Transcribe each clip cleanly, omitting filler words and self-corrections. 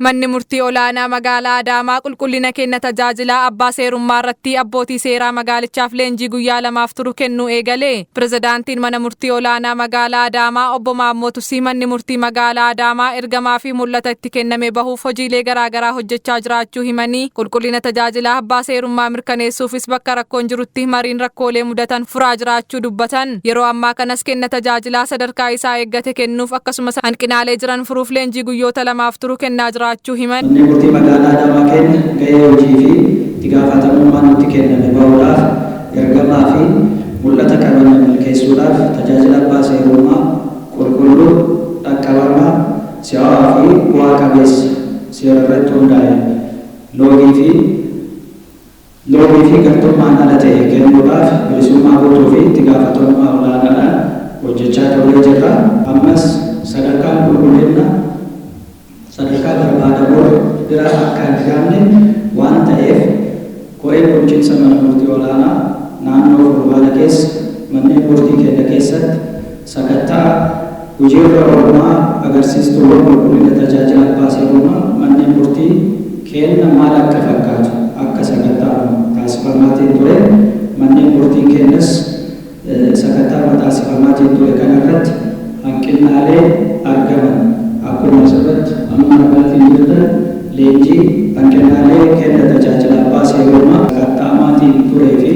Manni murtii olaanaa magaalaa Adaamaa qulqullina kenna tajaajilaa abbaa seerummaa irratti abbootii seeraa magaalichaaf leenjii guyyaa 2f turu kennuu eegale. Pirezidaantiin mana murtii olaanaa magaalaa Adaamaa obbo Maammoo Tusii manni murtii magaalaa Adaamaa ergamaa fi mul'ata itti kenname bahuuf hojiilee garaagaraa hojjechaa jiraachuu himanii, qulqullina tajaajilaa abbaa seerummaa mirkaneessuufis bakka rakkoon jirutti mariin rakkoolee mudatan furaa jiraachuu dubbatan. Yeroo ammaa kanas kenna tajaajilaa sadarkaa isaa eeggate kennuuf akkasumas hanqinaalee jiran furuuf leenjii guyyoota 2f turu kennaa jiraachuu himan. Manni Murtii Magaalaa Adaamaa keenya gahee hojii fi itti gaafatamummaa nutti kenname bahuudhaaf ergamaa fi mul'ata qabanne milkeessuudhaaf tajaajila abbaa seerummaa qulqulluu, dhaqqabamaa, si'aawaa fi bu'aa qabeessa seera irratti hundaa'e loogii fi Loogii fi gartummaan ala ta'e kennuudhaaf bilisummaa guutuu fi itti gaafatamummaa ol'aanaadhaan hojjechaa turree jirra. Ammas sadarkaan qulqullinna sadarkaa barbaadamurra bira akka hin gahamne waan ta'eef Koreen Bulchiinsa Mana Murtii Ol'aanaa Naannoo Fulbaana keessa manneen murtii keenya keessatti sakatta'a hojiirra oolmaa agarsiistuuwwan qulqullina tajaajila abbaa seerummaa manneen murtii keenna maal akka fakkaatu akka sakatta'amu taasifamaatiin ture. Manneen murtiin keennas sakatta'ama taasifamaatiin ture kana irratti hanqinnaalee argaman akkuma asirratti amma argaatiin jirtan leenjii hanqinnaalee kenna tajaajila abbaa seerummaa sakatta'amaatiin turee fi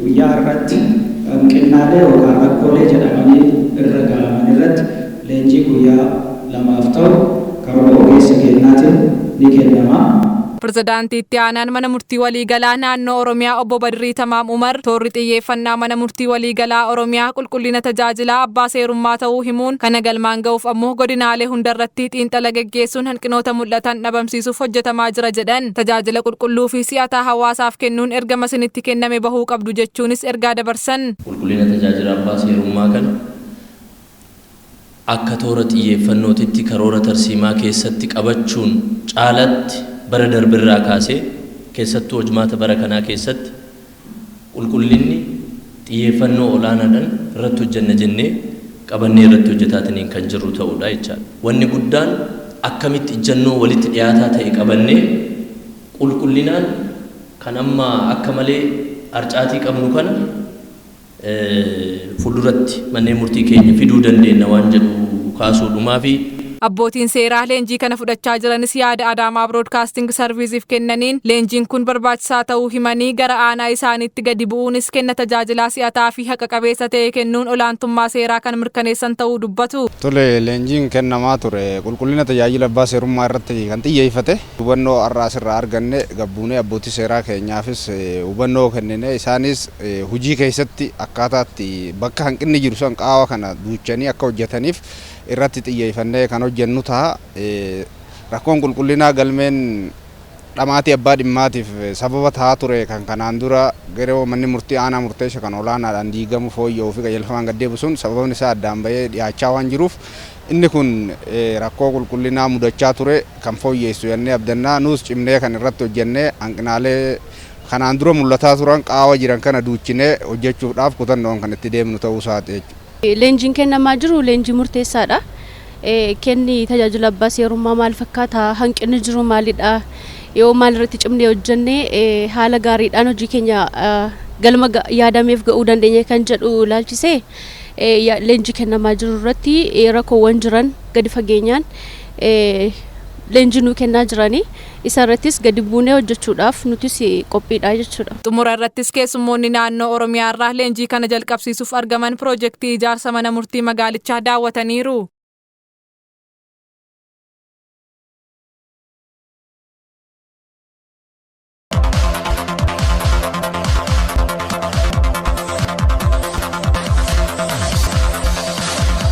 guyyaa har'atti hanqinnaalee yookaan rakkoolee jedhamanii irra ga'aman irratti leenjii guyyaa 2f ta'u karoora ogeessa keennaatiin ni kennama. Pirezidaantii Itti Aanaan Mana Murtii Waliigalaa Naannoo Oromiyaa Obbo Badrii Tamaam Umar, toorri xiyyeeffannaa Mana Murtii Waliigalaa Oromiyaa qulqullina tajaajilaa abbaa seerummaa ta'uu himuun, kana galmaan ga'uuf ammoo godinaalee hundarratti xiinxala geggeessuun hanqinoota mul'atan dhabamsiisuuf hojjetamaa jira jedhan. Tajaajila qulqulluu fi si'ataa hawaasaaf kennuun ergama isinitti kenname bahuu qabdu jechuunis ergaa dabarsan. Qulqullina tajaajila abbaa seerummaa kana akka toora xiyyeeffannootitti karoora tarsiimaa keessatti qabachuun caalaatti bara darberraa kaasee keessattuu hojmaata bara kanaa keessatti qulqullinni xiyyeeffannoo ol'aanaadhan irratti hojjenna jennee qabannee irratti hojjetaatiniin kan jirru ta'uudha jechaadha. Wanni guddaan akkamitti ijjannoo walitti dhiyaataa ta'e qabannee qulqullinaan kan amma akka malee harcaatii qabnu kana fuulduratti manneen murtii keenya fiduu dandeenna waan jedhu kaasuudhumaafi. Abbootiin seeraa leenjii kana fudhachaa jiranis yaada Adaamaa Biroodkaasting Sarviisiif kennaniin, leenjiin kun barbaachisaa ta'uu himanii, gara aanaa isaaniitti gadi bu'uunis kenna tajaajilaa si'ataa fi haqa qabeessa ta'e kennuun olaantummaa seeraa kan mirkaneessan ta'uu dubbatu. Tole, leenjiin kennamaa ture qulqullina tajaajila abbaa seerummaa irratti kan xiyyeeffate. Hubannoo har'a asirraa arganne gad buunee abbootii seeraa keenyaafis hubannoo kenninee isaanis hojii keessatti akkaataa itti bakka hanqinni jiru san qaawa kana duuchanii akka hojjetaniif irratti xiyyeeffannee kan hojjennu ta'a. Rakkoon qulqullinaa galmeen dhamaatii abbaa dhimmaatiif sababa ta'aa ture kan kanaan dura yeroo manni murtii aanaa murteesse kan olaanaadhaan diigamu fooyya'uu fi qajeelfamaan gad deebi'u sun sababni isaa addaan bahee dhiyaachaa waan jiruuf inni kun rakkoo qulqullinaa mudachaa ture kan fooyyeessu jennee abdanna. Nuus cimnee kan irratti hojjennee hanqinaalee kanaan dura mul'ataa turan qaawa jiran kana duuchinee hojjechuudhaaf kutannoon kan itti deemnu ta'uu isaati jechuudha. Leenjiin kennamaa jiru leenjii murteessaadha. Kenni tajaajila abbaa seerummaa maal fakkaata? Hanqinni jiru maalidha? Yoo maal irratti cimnee hojjenne haala gaariidhaan hojii keenya galma yaadameef ga'uu dandeenya kan jedhu ilaalchisee leenjii kennamaa jiru irratti rakkoowwan jiran gadi fageenyaan leenjii nuu kennaa jiranii. Isa irrattis gadi buunee hojjechuudhaaf nutis qophiidha jechuudha. Xumura irrattis keessummoonni naannoo Oromiyaarraa leenjii kana jalqabsiisuuf argaman piroojektii ijaarsa mana murtii magaalichaa daawwataniiru.